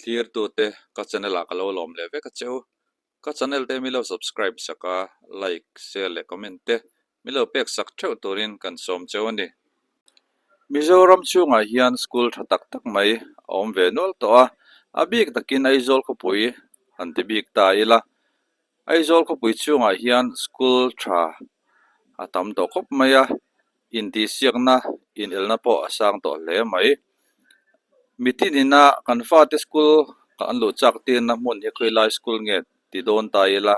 Thlirtute ka channel ah ka lo lawm leh vek a che u. Ka channel te mi lo subscribe sak a, like, share leh comment te mi lo pek sak theuh turin kan sawm cheu a ni. Mizoram chhungah hian school tha tak tak mai a awm ve nual tawh a, a bik takin Aizawl khawpui han ti bik ta ila. Aizawl khawpui chhungah hian school tha a tam tawh khawp mai a, intihsiakna inelna pawh a sang tawh hle mai. Mitin ina kan fate school an luh chak tirna hmun hi khawilai school nge ti dawn ta ila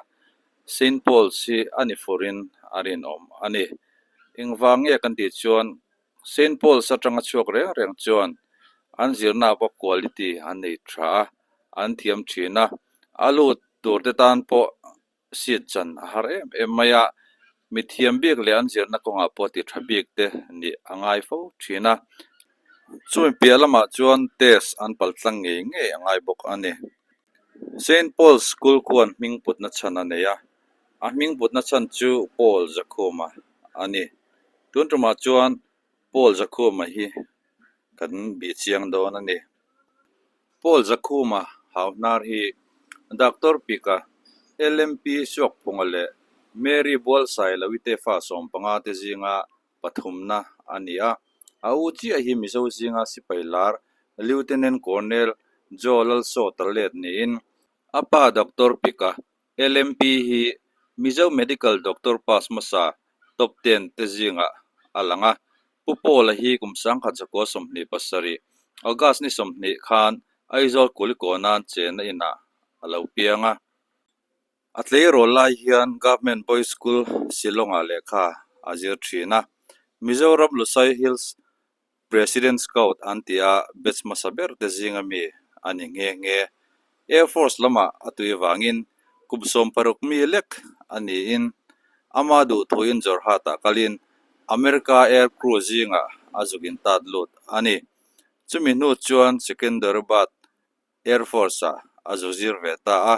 Saint Paul's hi a ni furin a rinawm a ni. Engvang nge kan tih chuan Saint Paul's atanga chhuak reng reng chuan an zirna pawh quality an nei tha a, an thiam thin a, a lut tur te tan pawh seat chan a har em em mai a, mithiam bik leh an zirna kawngah pawh ti tha bik te nih a ngai fo thin a, chumi piah lamah chuan test an pal tlang ngei ngei a ngai bawk a ni. Saint Paul's School khuan hming putna chhan a nei a, a hming putna chhan chu Paul Zakhuma a ni. Tun tumah chuan Paul Zakhuma hi kan bih chiang dawn a ni. Paul Zakhuma Hauhnar hi Doctor Pika, LMP Suakphunga leh Mary Bualsailovi te fa 15 te zinga pathumna a ni a. A u chiah hi Mizo zinga sipai lar Lieutenant Colonel Joe Lalsawta let niin a pa Doctor Pika, LMP hi Mizo Medical Doctor pass hmasa top ten te zingah a lang a. Pu Paula hi kum 1927, August ni 20 khan Aizawl Kulikawnan chenna inah a lo piang a. A tleirawl lai hian Government Boys School Shillong-ah lehkha a zir thin a. Mizoram Lusai Hills President Scout an ti a, batch hmasa ber te zinga mi a ni nghe nghe. Air Force lamah a tui vangin kum 60 mi lek a niin ama duhthuin Jorhat-ah kalin America Air Crew zingah a zuk intat lut a ni. Chumi hnu chuan Secunderabad Air Force-ah a zu zir ve ta a.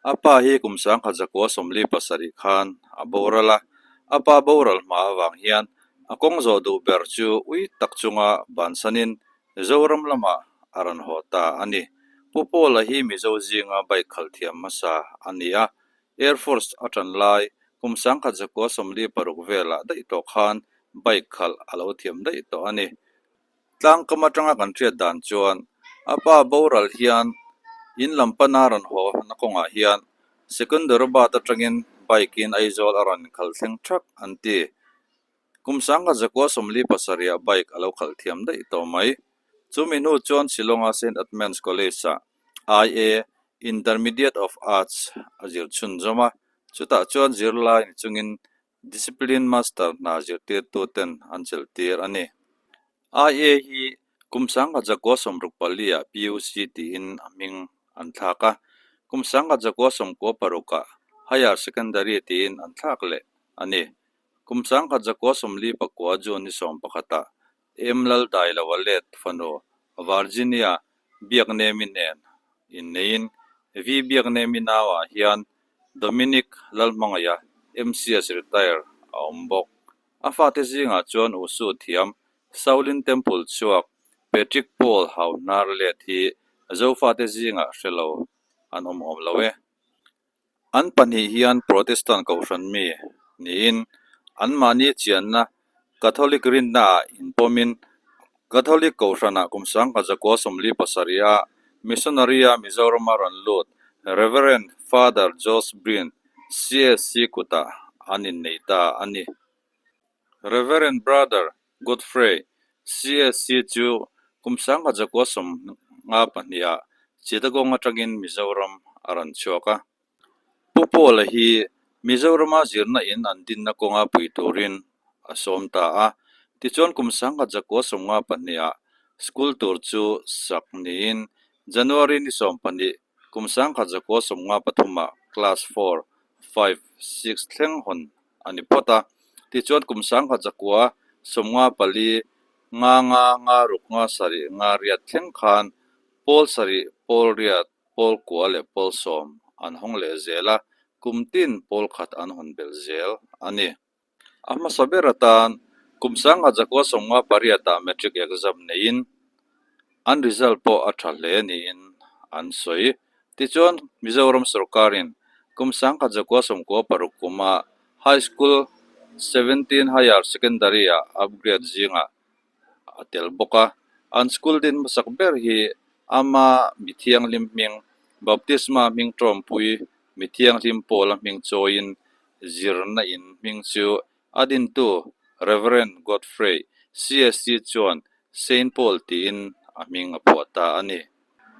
A pa hi kum 1947 khan a boral a, a pa boral hma avang hian a kawng zawh duh ber chu ui tak chunga bansanin Zoram lamah a rawn haw ta a ni. Pu Paula hi Mizo zinga bike khalh thiam hmasa a ni a, Air Force a tan lai kum 1946 velah daih tawh khan bike khalh a lo thiam daih tawh a ni. Tlangkam atanga kan hriat dan chuan a pa boral hian in lam pana rawn haw na kawngah hian Secunderabad atangin bike in Aizawl a rawn khalh thleng thak an ti. Kum 1947 ah bike a lo khalh thiam daih tawh mai. Chumi hnu chuan Shillong-a Saint Edmund's College-ah IA, Intermediate of Arts, a zir chhunzawm a, chutah chuan zirlai ni chungin Discipline Master hna zirtirtuten an chelhtir a ni. IA hi kum 1964 ah PUC tiin a hming an thlak a, kum 1996 ah Higher Secondary tiin an thlak leh a ni. Kum 1949 June ni 11 ah M Laldailova let fanu Virginia Biaknemi nen inneiin V Biaknemi nauah hian Dominic Lalhmangaia, MCS retire, a awm bawk. A fate zingah chuan Usu thiam Shaolin Temple chhuak Patrick Paul Hauhnar let hi Zofate zingah hre lo an awm awm lo e. An pahnih hian Protestant kohhran mi niin anmahni chianna Catholic rinnaah inpawmin Catholic kohhranah kum 1947 a Missionary-a Mizorama rawn lut Rev. Father Jose Breen, CSC kutah an innei ta a ni. Rev. Brother Godfrey, CSC chu kum 1952 ah Chittagong atangin Mizoram a rawn chhuak a. Pu Paula hi Mizorama zirna in an dinna kawnga pui turin a sawm ta a, tichuan kum 1952 ah school tur chu sak niin January ni 12 kum 1953 ah class four, five, six thleng hawn a ni phawt a, tichuan kum 1954, nga nga nga ruk nga sarih nga riat thleng khan pawl sarih pawl riat Pawl kua leh pawl sawm an hawng leh zel a, kum tin pawl khat an hawn belh zel a ni. A hmasa ber atan kum 1958 ah matric exam neiin an result pawh a tha hle niin an sawi. Tichuan, Mizoram sawrkarin kum 1996 kuma High School 17 Higher Secondary-a upgrade zingah a tel bawk a. An school din hmasak ber hi ama mi thianghlim hming, Baptisma hming tawmpui mi thianghlim Paula hming chawiin zirna in hming chu A dintu Rev. Godfrey CSC chuan Saint Paul tiin a hming a phuah ta a ni.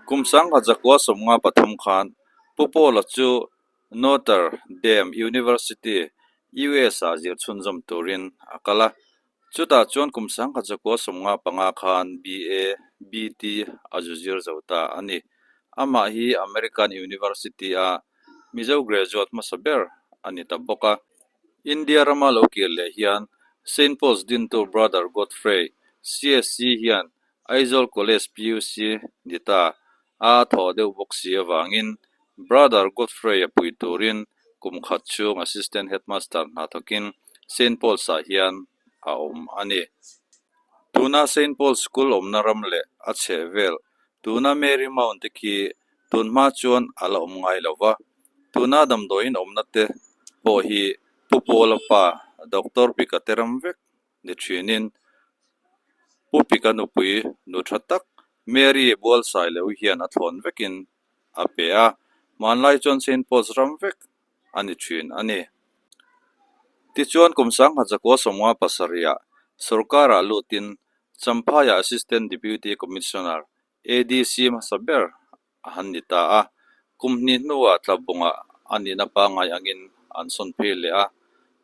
Kum 1953 khan Pu Paula chu Notre Dame University, US-ah zir chhunzawm turin a kal a. Chutah chuan kum 1995 khan BA, BT a zu zir zo ta a ni. Amah hi American University-a Mizo graduate hmasa ber a ni ta bawk a. India rama lo kir leh hian Saint Paul's dintu Brother Godfrey, CSC hian Aizawl College PUC ni ta a thawh deuh bawk si avangin Brother Godfrey-a pui turin kum khat chhung Assistant Headmaster hna thawkin Saint Paul's-ah hian a awm a ni. Tuna Saint Paul's School awmna ram leh a chhehvel tuna Mary Mount te khi Tun hma chuan a la awm ngai lo va, tuna damdawiin awmna te pawh hi Pu Pawla pa Doctor Pika te ram vek ni thinin Pu Pika nupui nu tha tak Mary Bualsai leu hian a thlawn vekin a pe a, hmanlai chuan Saint Paul's ram vek a ni thin a ni. Tichuan kum 1957 ah sorkarah lutin Champhaiah Assistant Deputy Commissioner ADC hmasa ber a han ni ta a, kum hnih hnuah tlabungah a nihna pangngai angin an sawn phei leh a,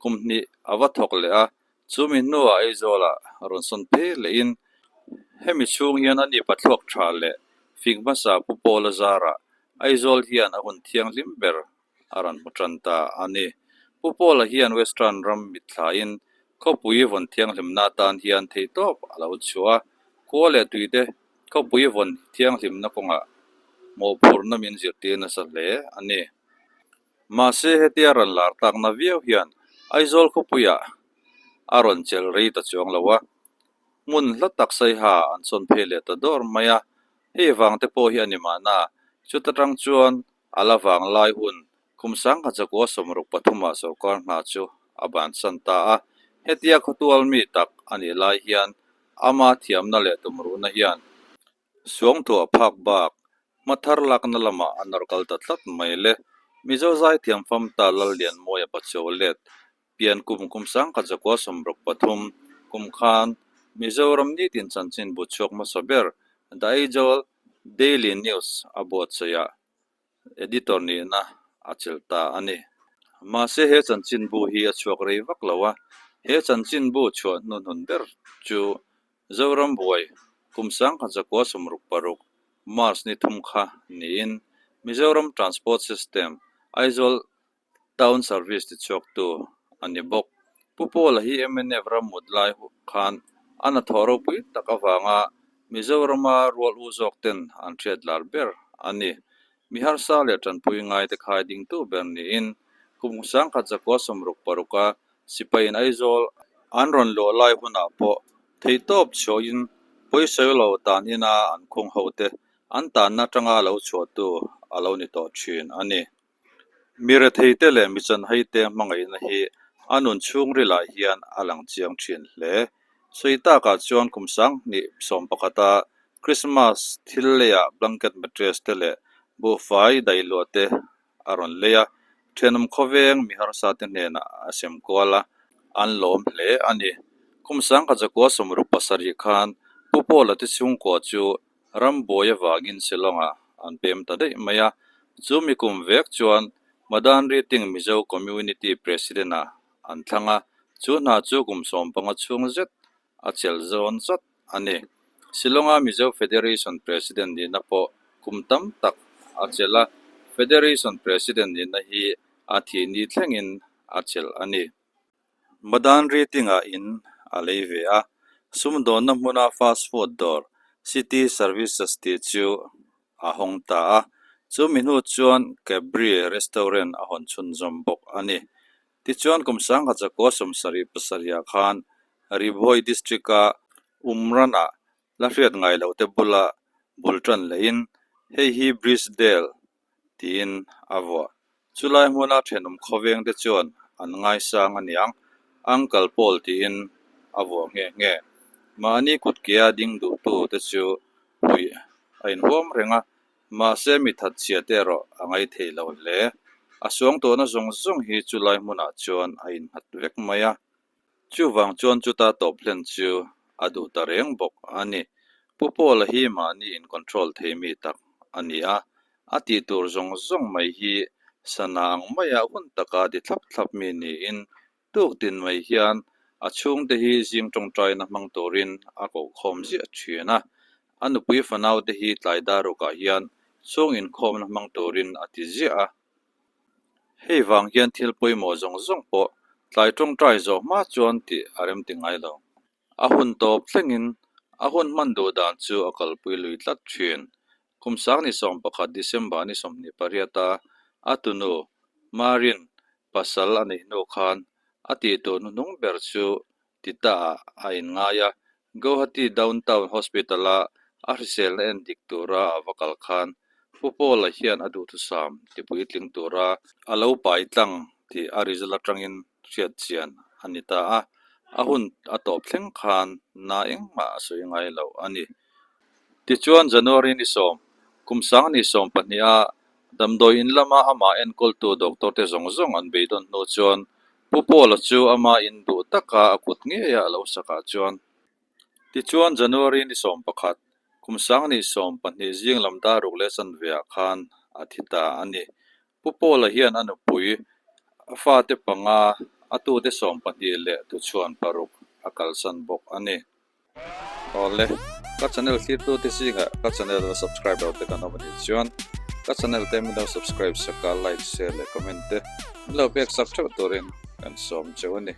kum hnih a va thawk leh a, chumi hnuah Aizawlah rawn sawn phei lehin hemi chhung hian a ni pathluak tha leh fing hmasa Pu Pawla zarah Aizawl hian a hun thianghlim ber a rawn hmu tan ta a ni. Pu Pawla hian Western ram mitthlain khawpui vawn thianghlimna atan hian theihtawp a lo chhuah a, khua leh tuite khawpui vawn thianghlimna kawngah mawhphurhna min zirtir nasa hle a ni. Mahse hetia rawn lar takna viau hian Aizawl khawpuiah a rawn chelh rei ta chuang lo a, hmun hla tak saiha an sawn phei leh ta dawr mai a, hei vangte pawh hi a ni mahna, chuta tang chuan A la vang lai hun kum 1963 ah sorkar hna chu a bansan ta a, hetia khawtual mi tak a nih lai hian ama thiamna leh tumruhna hian suangtuah phak bak hmathar lakna lamah a nawr kal ta tlat mai le. Mizo zaithiam famta Lallianmawia Pachuau let Pian kum kum 1963 kum khan Mizoram nitin chanchin bu chhuak hmasa ber The Aizawl Daily News a buatsaihah editor nihna a chelh ta a ni. Mahse he chanchin bu hi a chhuak rei vak lo a, he chanchin bu chhuah hnuhnun ber chu Zoram buai kum 1966 March ni thum kha niin Mizoram Transport System Aizawl Town Service tichhuaktu a ni bawk. Pu Pawla hi mnf ram mut lai khan a hnathawh ropui tak avanga Mizorama rual u zawk ten an hriat lar ber a ni. Mi harsa leh tanpui ngaite khai dingtu ber niin kum 1966 a sipaiin Aizawl an rawn luah lai hunah pawh theihtawp chhuahin pawisawi lo tan ina an khung hote an tanna atanga lo chhuahtu a lo ni tawh thin a ni. Mi retheite leh mi chanhaite hmangaihna hi a nun chhungrilah hian a lang chiang thin hle. Sawi takah chuan kum 2011 a Christmas thil leiah blanket mattress te leh buhfai daihluah te a rawn lei a, thenawm khawveng mi harsa te hnenah a sem kual a, an lawm hle a ni. Kum 1967 khan Pu Paula te chhungkua chu Ram buai avangin Shillong-ah an pem ta daih mai a, chu mi kum vek chuan Madan Riting Mizo Community President-ah an thlang a, chu hna chu kum 15 chhung zet a chelh zawn zat a ni. Shillong-a Mizo Federation President nihna pawh kum tam tak a chelh a, Federation President nihna hi a thih ni thlengin a chelh a ni. Madan Riting-ah in a lei ve a, sumdawnna hmuna fast food dawr City Services tih chu a hawng ta a, chumi hnu chuan Cabri Restaurant a hawn chhunzawm bawk a ni. Tichuan kum 1977 ah khan Ribhoi District-a Umran-ah la hriat ngai loh te bula bul tan lehin Hei hi Brisdale tiin a vuah. Chulai hmuna thenawm khawveng te chuan an ngaisang a niang, Uncle Paul tiin a vuah nghe nghe. Mahni kutkea ding duhtu te chu puih a inhuam reng a, mahse mi thatchhia te erawh a ngai thei lo hle. A suangtuahna zawng zawng hi chulai hmunah chuan a innghat vek mai a. Chuvang chuan chuta tawp hlen chu a duh ta reng bawk a ni. Pu Paula hi mahni in control thei mi tak a ni a, a tih tur zawng zawng mai hi sana ang maia hun taka ti thlap thlap mi niin tuk tin mai hian a chhungte hi zing tawngtaina hmang turin a kohkhawm ziah thin a. A nupui fanaute hi tlai darukah hian chhung inkhawmna hmang turin a ti ziah a. Hei vang hian thil pawimawh zawng zawng pawh tlai tawngtai zawh hma chuan tih a rem ti ngai lo. A hun tawp thlengin a hun hman duh dan chu a kalpui lui tlat thin. Kum sang ni 11 December ni 28 a a tunu Marin pasal a neih hnu khan a tih tur hnuhnung ber chu ti ta ah a inngai a, Guwahati Downtown Hospital-a a hriselna en dik tura a va kal khan Pu Paula hian a duhthusam ti puitling tura a lo pai tlang tih a result atangin hriat chian a ni ta a, a hun a tawp thleng khan na engmah a sawi ngai lo a ni. Tichuan January ni 10, kum 2020 a damdawi in lama amah enkawltu doctor te zawng zawng an beidawn hnu chuan Pu Paula chu ama in duh taka a kut ngeia a lo sakah chuan Tichuan January ni 11, kum 2020 zing lam daruk leh chanve ah khan a thi ta a ni. Pu Paula hian a nupui, a fate panga, a tute 12 leh tuchhuan paruk a kalsan bawk a ni. Awle, ka channel thlirtute zingah ka channel la subscribe lo te kan awm anih chuan ka channel te min lo subscribe sak a, like, share leh comment te min lo pek sak theuh turin kan sawm cheu a ni.